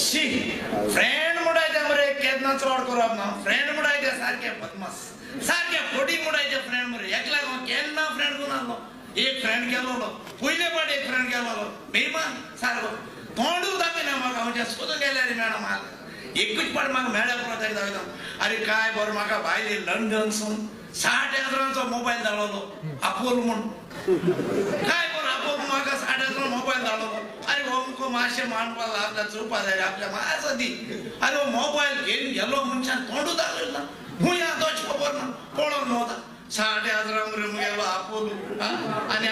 शी friend म्हणटाय ते मरे केन्ना चड करप ना फ्रेंड म्हणटाय ते सारके बदमास सारके फोटी म्हणटाय ते फ्रेंड मरे एकल्या केन्ना फ्रेंड करून आसलो एक फ्रेंड केलो पयले पाट एक फ्रेंड केलो बेमान सारको तोंडूच दाखयना म्हाका म्हणजे सोदून गेल्यार मेळना म्हाका एकूच पाट म्हाका मेळ्ळ्या पुरो ताका दाखयता अरे काय बरो म्हाका भायले लंडनसून 60,000 मोबायल धाडलो आपोल म्हूण काय बरो आपोल म्हाका 60,000 मोबायल धाडलो अरे हो मुको मातशें मांडपाक आपल्या चोवपा जाय आपल्या मातसो दी अरे हो मोबायल घेवन गेलो मनशान तोंडूच दाखयलो ना खूंय आहा तोच खबर ना पळोवन भोंवता 60,000 मरे मुगेलो आपोल आनी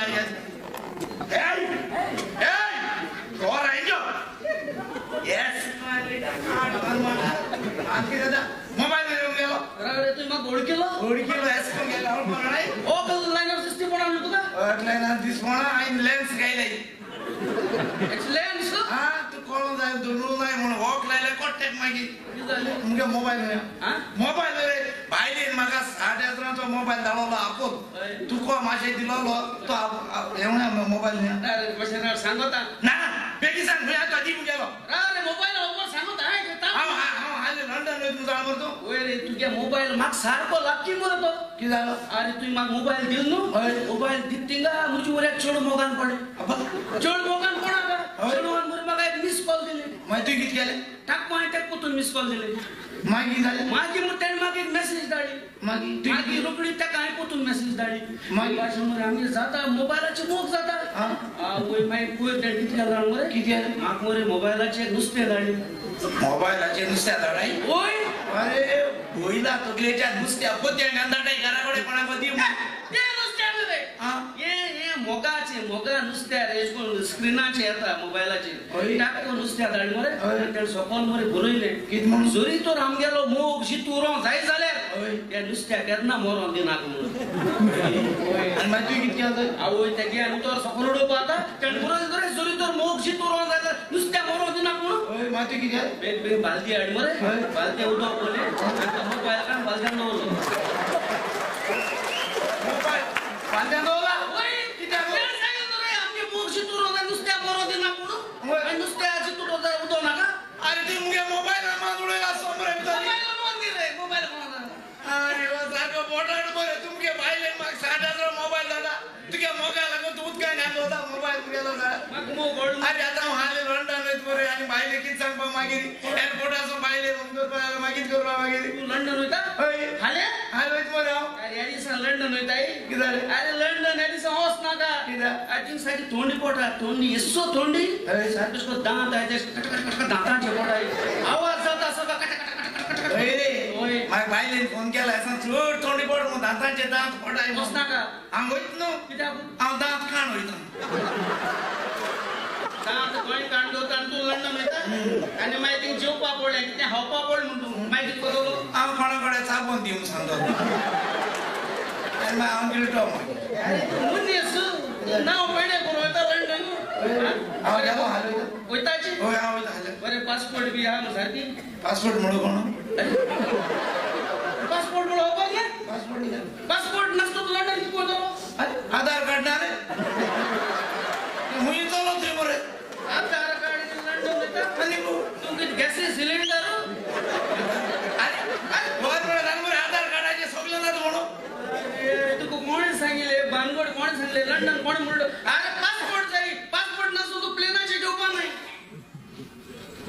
मोबायल गेलो तुवें म्हाका ओळखिलो ओळखिलो एस करून गेलो ओ लायन ऑफ दिसपणा म्हणलो तुका लायन दिसपणा हांवें लेन्स घायले लेन्स हा तूं कळोंक जाय दोनूय जाय म्हणून वॉक लायले कोट्टेक मागीर मुगे मोबायल मोबायल रे भायलेन म्हाका 60,000 मोबायल धाडलो आपोल तुका मातशें दिलोलो तो हेवणा मोबायल न्ही सांगता ना बेगीन सांग खंय आसा दी मुगेलो रे मोबायल सांगता हांव हांव हाले लंडन वयता जाण मरे तूं वय रे तुगे मोबायल म्हाका सारको लागची मरे तो कितें जालो अरे तुवें म्हाका मोबायल दिल न्हू मोबायल दित थिंगा म्हजी वऱ्याक चड मोगान पडलें चड मोगान कोणाक चड मोगान मरे म्हाका एक मिस कॉल दिले मागीर तुवें कितें केलें टाक मागीर तेका परतून मिस कॉल दिले मागीर जालें मागीर मरे तेणें म्हाका एक मॅसेज धाडली मागीर मागीर रोखडी तेका हांवें परतून मॅसेज धाडली मागीर भाशेन मरे आमगेर जाता मोबायलाची मोग जाता वय मागीर पयर तेणें कितें केलां मरे कितें म्हाका मरे मोबायलाचेर नुस्तें धाडलें मोबायलाचेर नुस्त्या धाडाय वय अरे वयला तकलेच्या नुस्त्या पोत्यांक धाडाय घरा कडेन कोणाक दी तें नुस्तें हाडलें रे हें मोगाचें मोगा नुस्त्या रे स्क्रिनाचेर येता मोबायलाचेर टाकतो नुस्त्या धाड मरे तेणें सोकोल मरे बरयलें कितें म्हणून जरी तर आमगेलो मोग शीत उरोंक जाय जाल्यार त्या नुस्त्या केन्ना मरोन दिनाक म्हणून आनी मागीर तुवें कितें केलें आवय तेगे आनी उतर सोकोल उडोवपा आतां तेणें बरयलें मरे जरी तर मोग शीत उरोंक जाय जाल्यार नुस्त्या मरोन दिनाक म्हणून मागीर तुवें कितें केलें बेग बेग बालदी हाड मरे बालदी उदक पळयलें आनी मोबायल काडून बालद्यान दवरलो मोबायल बालद्यान दवरला अरे तूं मुगे मोबायल मान उडयला सोमरे भितर मोबायल अरे सारको बोटाड मरे तुमगे बायलेन म्हाका 60,000 मोबायल धाडला तुगे मोगा लागून तूं उदकान घालून वता मोबायल मुगेलो अरे आतां हांव हाले लंडन वयता मरे आनी बायले कितें सांगपा मागीर एअरपोर्टासून बायले फोन करपा जाल्यार मागीर करपा मागीर तूं लंडन वयता हय हाले हाले वयता मरे हांव अरे ह्या दिसा लंडन वयताय कितें जालें अरे लंडन ह्या दिसा वच नाका कित्याक अरे थिंग सारकी थोंडी पोटा थोंडी येसो थोंडी सारकें अशें दांत आय ते दांतांचे पोटाय आवाज जाता सगळो कट कट कट कट हय रे मागीर बायलेन फोन केला चड थोंडी पोट म्हूण दांतांचे दांत पोटाय वच नाका हांव वयता न्हू कित्याक हांव दांत काण वयता दांत गोंय काण दवरता आनी तूं लंडन वयता आनी मागीर थिंग जेवपा पडलें कितें खावपा पडलें म्हूण तूं मागीर कितें करतलो हांव कोणा कडेन चाबोन दिवन सांगता आनी मागीर हांव गिळटो मागीर अरे तूं मनीस नांव पेडे करून वयता लंडन हांव गेलो हाले वयताची हय हांव वयता हाले बरें पासपोर्ट बी आहा न्हू सारकी पासपोर्ट म्हणून कोण पासपोर्ट म्हणून खबर ना पासपोर्ट पासपोर्ट नासतो तूं लंडन कितें करतलो आधार कार्ड ना रे हुंय चलो थंय मरे आधार कार्ड लंडन वयता आनी तूं कितें गॅसी सिलिंडर अरे गोंय मरे मरे आधार कार्डाचें सगळें जाता म्हणून तुका कोणें सांगिल्लें भानगड कोणें सांगलें लंडन कोणें म्हणलो अरे पासपोर्ट जाय पासपोर्ट नासून तूं प्लेनाचेर घेवपा नाय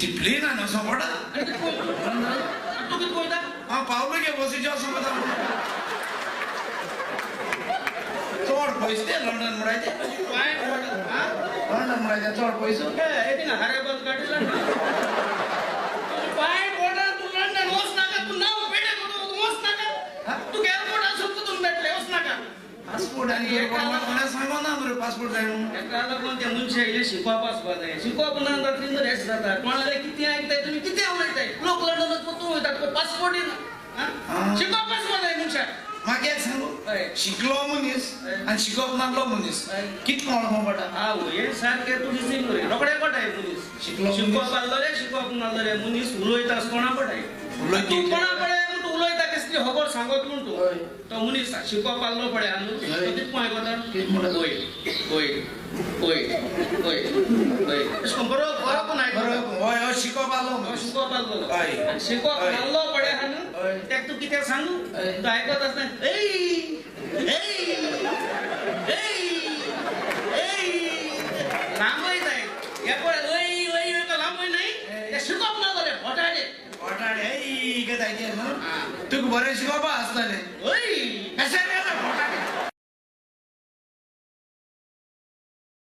ती प्लेनान वचों पडटा तूं कितें वयता हांव पावलो गे बसीचेर वचों पडटा चड पयशे ते लंडन म्हणटाय लंडन म्हणटाय चड पयसो थिंगा हारेबाज गाडी लंडन पांय पडटा तूं लंडन वच नाका तूं नांव पेडे तूं वच नाका तुका एअरपोर्ट आसून तूं मेळटलें वच नाका पासपोर्ट आनी कोणा सांगो ना मरे पासपोर्ट जाय म्हणून ताका लागून त्या मनशाक इल्लें शिकोवप आसपा जाय शिकोवप ना जाल्यार रेस जाता कोणाले कितें आयकताय तुमी कितें उलयताय लोक लंडन तूं वयता तुका पासपोर्ट ना शिकोवप आसपा जाय मनशाक म्हाका एक सांगू शिकलो मनीस आनी शिकोवप नासलो मनीस कितें कोण पडटा आवय हें सारकें तूं दिसी मरे रोखडें कळटाय मनीस शिकलो शिकोवप आसलो रे शिकोवप नासलो रे मनीस उलयता आसतना पडाय तूं कोणा कडेन तूं उलयता कसली खबर सांगत म्हूण तूं तो मनीस शिकोवप आसलो पळय न्हू तो कितें आयकता वय वय वय वय वय अशें बरो बरो कोण आयकता बरोबर हय हो शिकोवप आसलो शिकोवप आसलो शिकोवप नासलो पळय आहा न्हू तेका तूं कितें सांगू तूं आयकत आसना एय एय एय एय लांबय जाय हे पळय ओय ओय ओय लांबय न्हय ते शिकोवप ना जालें भोटाडे भोटाडे एय कितें न्हू तुका बरें शिकोवपा आसतलें ओय कशें भोटाडे